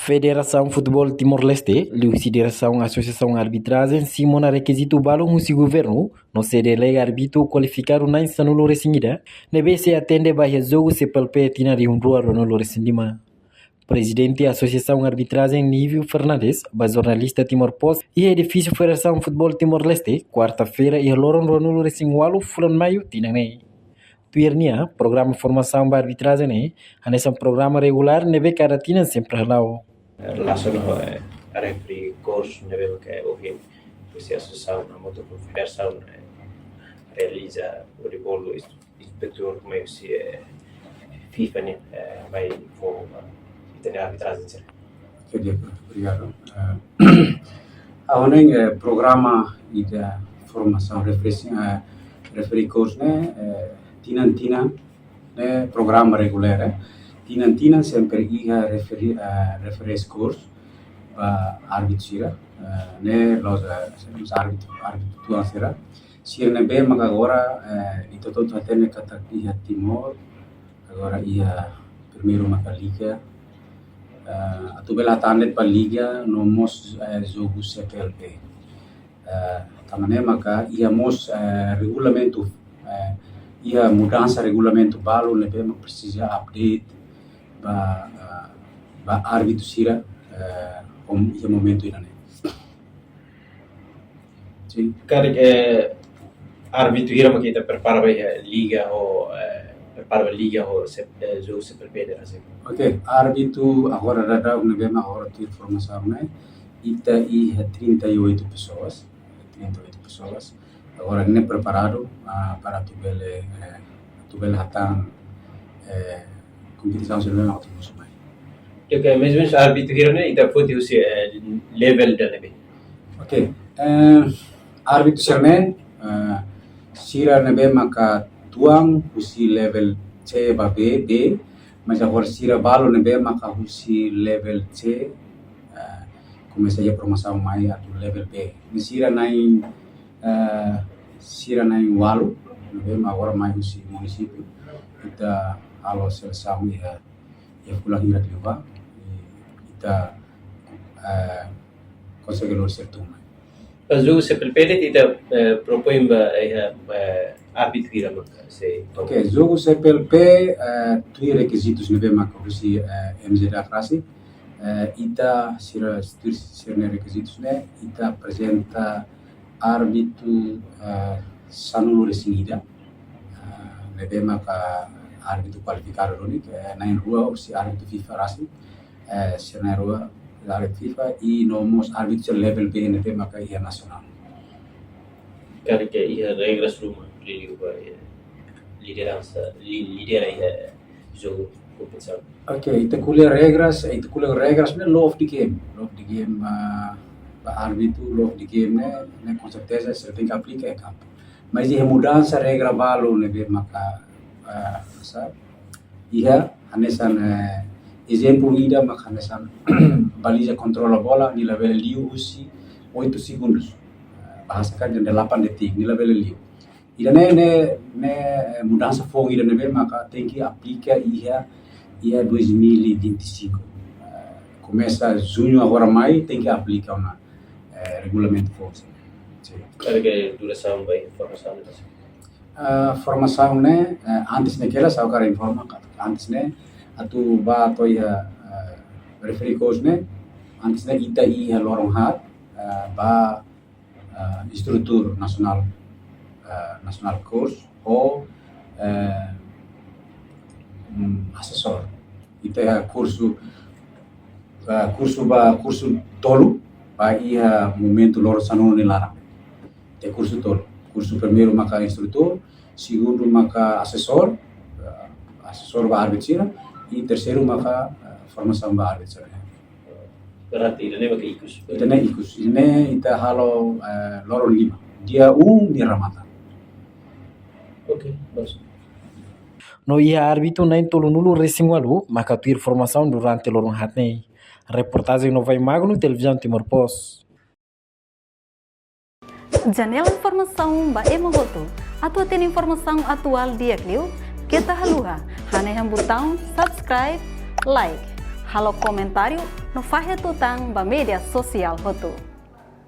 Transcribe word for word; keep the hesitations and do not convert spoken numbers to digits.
Federasaun Futeból Timor-Leste, liuhusi diresaun Asosiasaun Arbitrajen, simu ona rekizitu balun husi governu, no sei delega árbitru kualifikadu na'in sanulu-resin-ida, ne'ebé sei atende ba iha jogu C P L P tinan rihun rua ruanulu-resin-lima. Prezidente Asosiasaun Arbitrajen, Nívio Fernandes, ba jornalista Timor Post, iha edifísiu Federasaun Futeból Timor-Leste, kuarta-feira, iha loron ruanulu-resin-ualu fulan Maiu tinan ne'e. Tuir nia, programa formasaun ba arbitrajen ne'e hanesan programa regulár ne'ebé kada tinan sempre hala'o. Relasiona ho, eh, referee course ne'ebé ke ohin husi asosiasaun hamutuk ho federasaun, eh, realiza hodi bolu ins-, inspetór mai husi, eh, FIFA nian, eh, mai fó, eh, ita-nia arbitrajen sira. Oke, di'ak, obrigadu. Eh, ha'u hanoin, eh, programa ida formasaun referee, eh, referee course ne'e, eh, tinan-tinan ne'e programa regulár, eh. Tinan-tinan sempre iha referee, eh, referee course ba árbitru sira, eh, ne'e la'ós, eh, la'ós árbitru, árbitru tuan sira. Sira ne'ebé maka agora, eh, ita hotu hatene katak iha Timor, agora iha primeiru maka liga, eh, atu bele hatán de'it ba liga, no mós, eh, jogu C P L P. Eh, tanba ne'e maka iha mós, eh, regulamentu, eh, iha mudansa regulamentu balu ne'ebé mak presiza update ba, eh, ba árbitru sira, eh, om iha momentu ida-ne'e. Sin. Karik, eh, árbitru hira mak ita prepara ba iha liga ho, eh, prepara ba liga ho se-, eh, jogu C P L P ida rasik. Oke, árbitru agora daudaun ne'ebé mak agora tuir formasaun ne'e, ita iha trinta e oito pessoas, trinta e oito pessoas. Agora ne'e preparadu, ah, para atu bele, eh, atu bele hatán, eh, kompetisaun sira ne'ebé mak atu mosu mai. Oke, mais ou menos árbitru hira ne'e ita foti husi, eh, level ida ne'ebé? Oke, eh, árbitru sira ne'e, eh, sira ne'ebé maka tuan husi level C ba B, B, mas agora sira balu ne'ebé maka husi level C, eh, komesa iha promosaun mai atu level B. Ne'e sira na'in, eh, sira na'in ualu, ne'ebé mak agora mai husi munisípiu. Ita halo selesaun iha, iha fulan hirak liubá, i ita, eh, konsege lori sira tun mai. Ba jogu C P L P de'it ita, eh, propoin ba, eh, eh, árbitru hira maka sei. Oke, jogu C P L P, eh, tuir rekizitus ne'ebé maka husi, eh, M J D A rasik, eh, ita sira, tuir sira-nia rekizitus ne'e, ita aprezenta árbitru, eh, sanulu-resin-ida, eh, ne'ebé maka árbitru kualifikadu duni, ke na'in rua husi árbitru FIFA rasik, eh, sira na'in rua árbitru FIFA, i no mós árbitru level B ne'ebé maka iha nasionál. Karik iha regras ruma liuliu ba, eh, lideransa, li-, lidera iha jogu kompetisaun. Oke, ita ko'alia regras, ita ko'alia regras ne'e law of the game. Law of the game, ah, ba árbitru, law of the game ne'e, ne'e konserteza sira tenke aplika iha kampu. Mas iha mudansa regra balu ne'ebé maka, ah, sa, iha hanesan, eh, ezemplu ida maka hanesan baliza kontrola bola, nia labele liu husi oito segundos. Eh, bahasa kan delapan detik, nia labele liu. Ida-ne'e, ne'e, ne'e, eh, mudansa foun ida ne'ebé maka tenke aplika iha, iha dois mil e vinte e cinco. Eh, komesa juñu agora mai tenke aplika ona, eh, regulamentu foun sira. Sin. Karik durasaun ba formasaun ne'e? Ah, formasaun ne'e, eh, antes ne'e kedas ha'u hakarak informa katak antes ne'e atu ba to'o iha, eh, referee course ne'e, antes ne'e ita iha loron haat, eh, ba, eh, instrutór nasionál, eh, nasionál course ho, eh, mm, asesór. Ita iha kursu, eh, kursu ba, kursu tolu ba iha momentu loron sanulu nia laran. Ita kursu tolu. Kursu primeiru maka instrutór, segundu maka asesór, eh, asesór ba árbitru sira, i terseiru maka, eh, formasaun ba árbitru sira. Berarti ida-ne'e maka ikus. Ida-ne'e ikus. Ida-ne'e ita halo, eh, loron lima. Dia um nia remata. Oke, bagus. No iha árbitru na'in tolunulu-resin-ualu maka tuir formasaun durante loron haat ne'e. Reportajen Novai Magno, Televizaun Timor Post. Janela informasaun ba ema hotu. Atu hatene informasaun atuál di'ak liu, keta haluha hanehan butaun subscribe, like, halo komentáriu no fahe tutan ba média sosiál hotu.